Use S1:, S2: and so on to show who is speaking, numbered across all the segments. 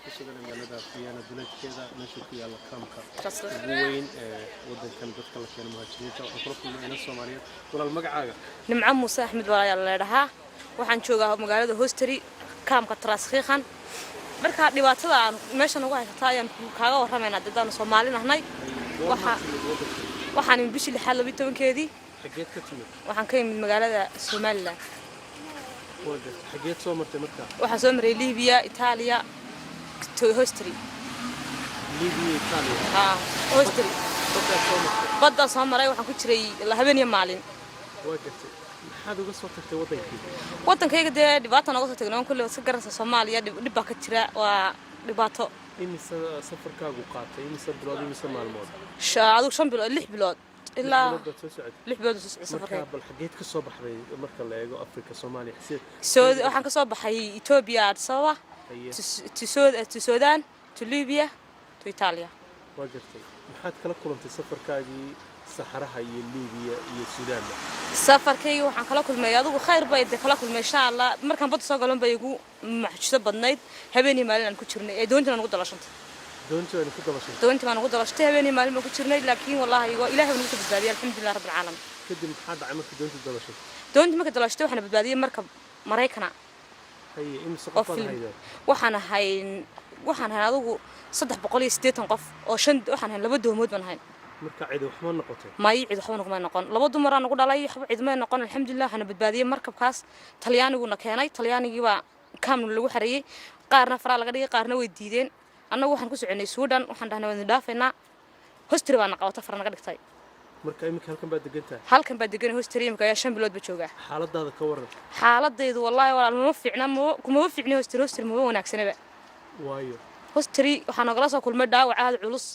S1: Ku sugan magaalada Vienna duleedkeeda, meesha ku yaalla kaamka ugu weyn ee wadankan dadka la keeno muhaajiriinta. Waxaan kula kulmay inan Soomaaliyeed. Walaal, magacaaga?
S2: Nimco Muuse Axmed walaayaa la dhahaa. Waxaan joogaa magaalada Hosteri, kaamka Traiskirchen. Marka dhibaatada aan meeshan ugu haysataa ayaan kaaga warramaynaa. Dadaanu Soomaali nahnay.
S1: Goormaa timid wadankan?
S2: Waxaan imid bishii lixaad 12-keedii.
S1: Xageed ka timid?
S2: Waxaan ka imid magaalada Somaliland.
S1: Waa gartay. Xageed soo martay markaa?
S2: Waxaan soo maray Libiya, Itaaliya to Hosteri.
S1: Libiya, Itaaliya?
S2: Haa, Hosteri.
S1: Baddaad soo martay?
S2: Baddaan soo maray. Waxaan ku jiray habeen iyo maalin.
S1: Waa gartay. Maxaad uga soo tagtay wadankii?
S2: Waddankayga dee dhibaata nooga soo tagnay. Waan kulle iska garanaysa, Soomaaliya dhib baa ka jira, waa dhibaato.
S1: Imise safarkaagu qaatay? Imise bilood, imise maalmood?
S2: Adigu 5 bilood, 6 bilood ilaa.
S1: 6 bilood baad soo socotay?
S2: 6 bilood soo socday
S1: Markaa
S2: safarkayga.
S1: bal xageed ka soo baxday marka la eego Afrika, Soomaaliya
S2: Soo waxaan ka soo baxay Ethiopia, Addis Ababa, to Sudan, to Libya, to Italia.
S1: Waa gartay. Maxaad kala kulantay safarkaagii saxaraha iyo Liibiya iyo Suudaanba?
S2: Safarkayga waxaan kala kulmay, adigu khayr bay de kala kulmay, insha Allah. Markaan badda soo galan bay igu mucjiso badnayd habeenii maalin aan ku jirnay ee doontii baan ugu dalashantay.
S1: Doontii aynu ku dalashay?
S2: Doontii baan ugu dalashtay. Habeenii maalin baan ku jirnay, laakiin wallahi waa Ilaahay baa nagu soo badbaadiyay, alxamdulilah rabbil caalamiin.
S1: Kadib maxaa dhacay markii doontii dalashay?
S2: Doontii marka dalashtay waxaana badbaadiyey markab Maraykana.
S1: Haye, imise
S2: Oo
S1: qof baad
S2: film.
S1: haydeen?
S2: Waxaan ahayn adigu 380 qof oo shan waxaan ahayn, laba doomood baan ahayn.
S1: Marka cidi waxma noqotay?
S2: May, cid waxba noqma noqon. Laba dumaraa nagu dhalay, waxba cid may noqon, alxamdulilah. Waxaana badbaadiyey markabkaas. Talyaaniguna keenay, Talyaanigii baa kaamna lagu xareeyey. Qaarna faraa laga dhigay, qaarna way diideen. Annagu waxaan ku soconay Suudhan. Waxaan dhahnay waan idin dhaafaynaa. Hostri baana qabata, fara naga dhigtay.
S1: Marka iminka halkan baad degan tahay?
S2: Halkan baa degan Hostri imika ayaa 5 bilood ba joogaa.
S1: Xaaladaada ka waran.
S2: Xaaladaydu wallaahi walaal mama fiicna, mama kumama fiicni Hostri. Hostri mama wanaagsanaba.
S1: Waayo?
S2: Hostri waxaa nagala soo kulmay dhaawac aada culus.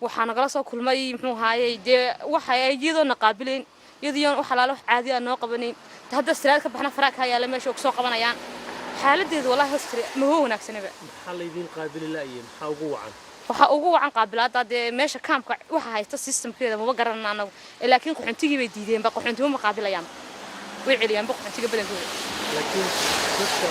S2: Waxaa nagala soo kulmay, muxuu ahaayey, dee waxa ay iyadoona qaabilayn, iyadoo wax alaalo wax caadi aan noo qabanayn. Hadda siraad ka baxna faraa kaa yaala meesha oo kusoo qabanayaan. Xaaladeedu wallahi Hostri mama wanaagsanaba.
S1: Maxaa laydiin qaabili la'ye? Maxaa ugu wacan?
S2: Waxaa ugu wacan qaabilaada dee meesha kaamka waxa haysta systemkeeda maba garanana anagu. Laakiin qaxoontigii bay diideenba, qaxoontiba ma qaabilayaan, way celiyaanba qaxoontiga badankooda.
S1: Laakiin dadka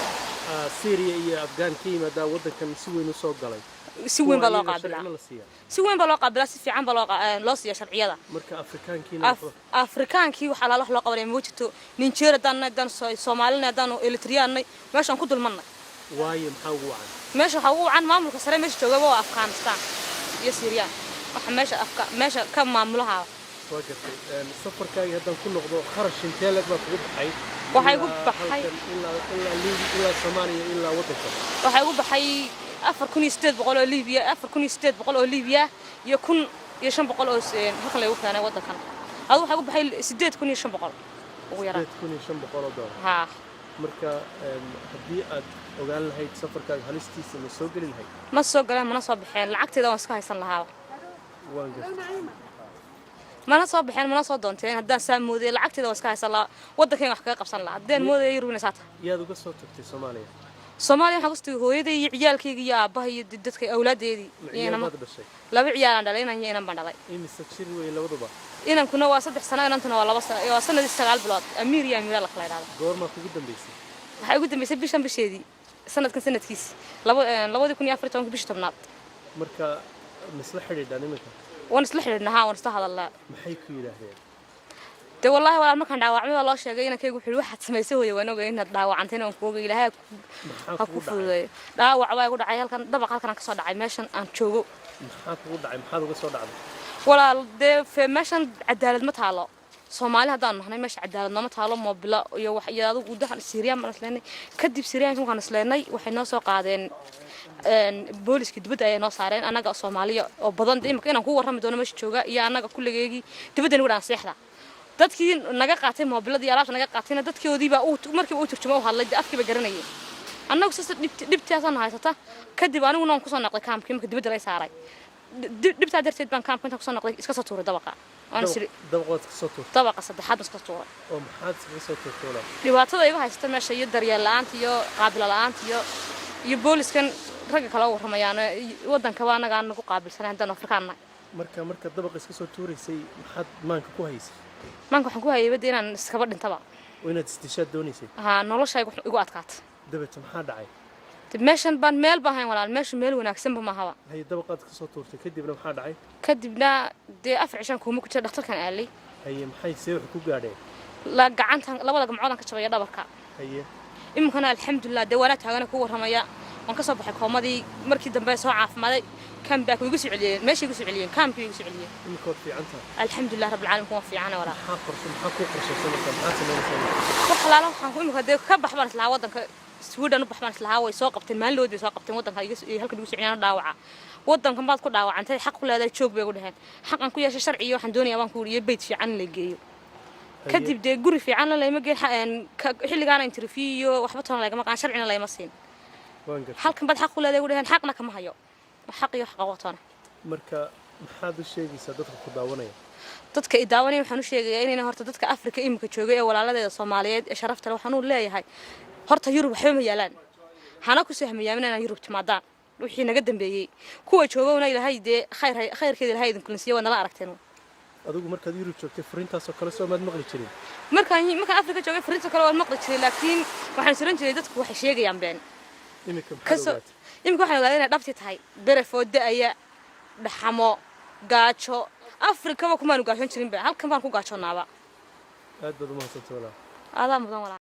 S1: Syria iyo Afghaan ka yimaadaa waddankan si weyn u soo galay.
S2: Si weyn baa loo
S1: Kuwa iyaga
S2: qaabilaa.
S1: sharcimo la siiyaa?
S2: Si weyn baa loo qaabilaa, si fiican baa loo siiya sharciyada.
S1: Marka Afrikaankiina
S2: Afrikaankii wax alaala wax loo qabanaya ma jirto. Nigeria haddaan haddaan Soomaalina, haddaanu Eritriyaannay, meeshaan ku dulmannay.
S1: Waayo, maxaa ugu wacan?
S2: Meesha waxaa ugu wacan maamulka sare meesha joogaba waa Afghanistan iyo Syrian, waxa meesha afka meesha ka maamulaha.
S1: Waa gartay. Safarkaagii haddaan ku noqdo, kharash intee leeg baa kugu baxay?
S2: Waxaa igu
S1: Ilaa
S2: baxay-
S1: halkan, ilaa Liibi, ilaa Soomaaliya, ilaa waddanka.
S2: Waxaa igu baxay 4800 oo Liibiya, 4800 oo Liibiya iyo 1500 oo halkan laygu keenay waddankan. Adu waxaa igu baxay 8500 ugu yaraan.
S1: $8500?
S2: Haa.
S1: Marka haddii aad ogaan lahayd safarkaaga halistiisa, ma soo geli lahayd?
S2: Ma soo galeen, mana soo baxeen. Lacagteeda waan iska haysan lahaa.
S1: Waan gartay.
S2: Mana soo baxeen, mana soo doonteen haddaan saa moodayay. Lacagteeda waan iska haysan lahaa, waddankayga wax kaga qabsan lahaa haddaan moodaya Yurub inay saa tahay.
S1: Yaad uga soo tagtay Soomaaliya?
S2: Soomaaliya waxaan kusoo tagay hooyaday iyo ciyaalkayga iyo aabbaha iyo dadka awlaadeedii.
S1: Ma
S2: iyo
S1: ciyaal baad dhashay?
S2: Laba ciyaalaan dhalay, inan iyo inan baan dhalay.
S1: Imise jir wey labaduba?
S2: Inankuna waa 3 sano, inantuna waa 2 sano, waa sanadii 9 bilood. Amiir iyo Amiira la kala idhahda.
S1: Goormaa kugu dambaysay?
S2: Waxaa ugu dambaysay bishan bisheedii, sanadkan sanadkiisi 2014-ka, bishii 10aad.
S1: Marka misla xidhiidhaan iminka?
S2: Waan isla xidhiidhnaa, haa, waan isla hadalnaa.
S1: Maxay ku yidhaahdeen?
S2: Dee wallaahi walaal, markaan dhaawacmay baa loo sheegay inankaygu. Wuxuu yidhi, "Waxaad samaysay hooyo waan ogay, inaad dhaawacantayna waan ku ogay. Ilaahay
S1: Maxaa
S2: ha
S1: kugu
S2: ku
S1: dhacay?
S2: fududeeyo." Dhaawac baa igu dhacay halkan, dabaq halkan aan kasoo dhacay, meeshan aan joogo.
S1: Maxaa kugu dhacay? Maxaad uga soo dhacday?
S2: Walaal dee meeshan cadaalad ma taalo. Soomaali haddaan nahnay meesha cadaalad nooma taalo. Moobila iyo wax iyo adigu dahan Siiriyaan baan isleenay. Kadib Siiriyaanka markaan isleenay waxay noo soo qaadeen booliska dibadda ayay noo saareen, annaga Soomaaliya oo badan. Dee imika inaan ku warrami doono meesha jooga iyo annaga kulligeygii dibadda nagu dhaan seexda. Dadkii naga qaatay moobiladii, alaabta naga qaatayna, dadkoodii baa markiiba u turjuma, u hadlay, dee afkii ba garanayeen. Annagu sasa dhibtaasaan haysata. Kadib aniguna waan kusoo noqday kaamkii marka dibadda lay saaray. Dhibtaa darteed baan kaamka intaan kusoo noqday iska soo tuuray dabaqa. Waan isiri
S1: Dabaq waad iska soo tuurtay?
S2: Dabaqa saddexaad baan iska tuuray.
S1: Oo maxaad iskaga soo tuurtay, walaal?
S2: Dhibaatada iga haysata meesha iyo daryeel la'aanta iyo qaabilo la'aanta iyo booliskan ragga kala warramayaan waddankaba annaga aan nagu qaabilsanay haddaan Afrikaan nahay.
S1: Marka dabaqa iska soo tuuraysay, maxaad maanka ku haysay?
S2: Maanka waxaan ku hayay badda inaan iskaba dhintaba.
S1: Oo inaad isdishaad doonaysay?
S2: Haa, nolosha igu adkaata.
S1: Dabeete maxaa dhacay?
S2: Meeshan baan meel baan hayn walaal, meeshu meel wanaagsanba maahaba.
S1: Haye, dabaqaad ka soo tuurtay, kadibna maxaa dhacay?
S2: Kadibna dee 4 cishaan kuuma ku jira, dhakhtarkan aalay.
S1: Haye, maxay see wax ku gaadheen?
S2: La gacantan labada gamcoodaan ka jabaya dhabarka. Iminkana alxamdulilah, dee waanaa taagana ku warramaya, waan ka soo baxay koomadii. Markii dambe soo caafimaaday, comeback way igu soo celiyeen, meeshay igu soo celiyeen, kaamkii igu soo celiyeen.
S1: Iminka waad fiican tahay?
S2: Alxamdulilah rabbil caalamiin, waan fiicana walaal.
S1: Maxaa qorshe, maxaa kuu qorshaysan marka? Maxaad samaynaysaa?
S2: Wax alaala waxaan ku imika dee ka bax baan islahaa, waddanka Sweden u bax baan islahaa. Way soo qabteen maalin bay soo qabteen waddanka halkan igu soo celiyaan. Dhaawaca waddankan baad ku dhaawacantay, xaq ku leedahay joog bay igu dhaheen. Xaqan ku yeeshay sharciyo waxaan doonayaa baan ku yidhi beyt fiican in la geeyo. Kadib dee guri fiicanna layma geen, xilligaana interview iyo waxba toona lagama qaan, sharcina layma siin.
S1: Waan gartay.
S2: Halkan baad xaq ku leedahay igu dhaheen, xaqna kama hayo, wax xaq iyo xaq toona.
S1: Marka maxaad u sheegaysaa dadka ku daawanaya?
S2: Dadka i daawanaya waxaan u sheegayaa inayna horta dadka Afrika imika joogay ee walaaladeeda Soomaaliyeed ee sharafta leh waxaan u leeyahay, horta Yurub waxba ma yaalaan, hana ku sahmayaamin inaan Yurub timaadaan. Wixii naga dambeeyey kuwa joogowna Ilaahay dee khayr khayrkeeda Ilaahay idin kulansiiye, waad nala aragteen.
S1: Adigu markaad Yurub joogtay furiintaasoo kale soo maad maqli jirin?
S2: Markaan Afrika joogay fariinta kale waan maqli jiray, laakiin waxaan siran jiray dadku waxay sheegayaan been.
S1: Iminka maxaad
S2: Kasoo
S1: ogaatay?
S2: Iminka waxaan ogaaday inay dhabti tahay. Berefoo da'aya, dhaxamo, gaajo, Afrikaba kumaanu gaajoon jirinba, halkan baan ku gaajoonaaba.
S1: Aad baad u mahadsantay walaal.
S2: Adaa mudan walaal.